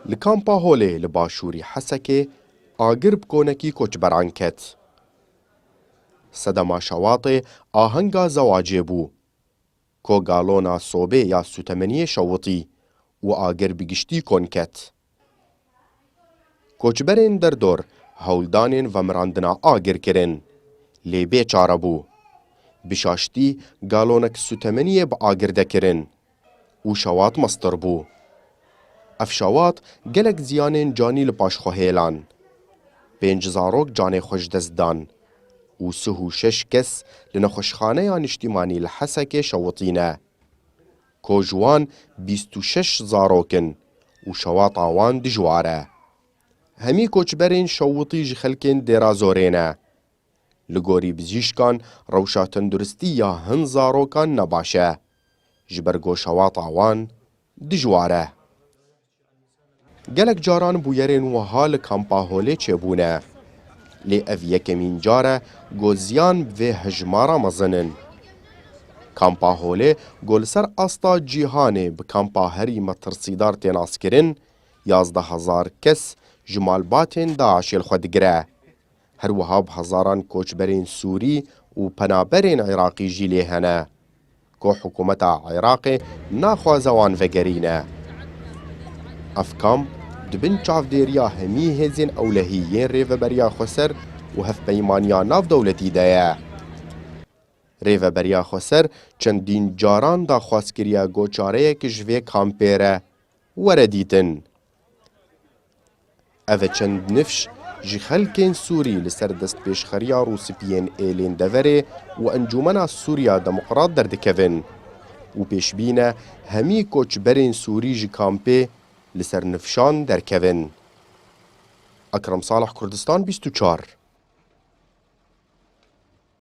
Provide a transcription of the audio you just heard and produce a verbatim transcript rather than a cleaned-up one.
Li kampa Holê li başûrî Hesekê agir bi konekî koçberan ket. Sedema Şewatê ahenga zewacê bû. Ko galona sobê ya sûtemeniyê şewitî û agir bi giştî kon ket. Koçberên derdor hewldanên vemirandina agir kirin, lê bê çare bû. Bi şaştî galonek sûtemeniyê bi agir de kirin û Şewat mestir bû. Ev Şewat gelek ziyanên canî li paş xwe hêlan. Pênc zarok canê xwe ji dest dan û sih û şeş kes li nexweşxaneya niştîmanî li Hesekê şewitîne. Ko ji wan bîst û şeş zarok in û şewata wan dijwar e. Hemî koçberên şewitî ji xelkên Dêra Zorê ne. Li gorî bizîşkan, rewşa tenduristî ya hin zarokan ne baş e. Ji ber ku şewata wan dijwar e. Gelek caran bûyerên wiha li kampa Holê çêbûne. Lê ev yekemîn car e ku ziyan bi vê hejmara mezin in. Kampa Holê ku li ser asta cîhanê bi kampa herî metirsîdar tê naskirin, yazdeh hezar kes ji malbatên DAIŞê li xwe digire. Her wiha bi hezaran koçberên Sûrî û penaberên Iraqî jî lê hene, ku hikûmeta Iraqê naxwaze wan vegerîne. Ev kamp di bin çavdêriya hemî hêzên ewlehî yên Rêveberiya Xweser û Hevpeymaniya Navdewletî de ye. Rêveberiya Xweser çendîn caran daxwaz kiriye ku çareyek ji vê kampê re were dîtin. Ev e çend nifş ji xelkên Sûrî li ser destpêşxeriya Rûspiyên Êlên Deverê û Encûmena Sûriya Demokrat derdikevin û pêşbîn e hemî koçberên Sûrî ji kampê li ser nifşan derkevin. Ekrem Salih, Kurdistan bîst û çar.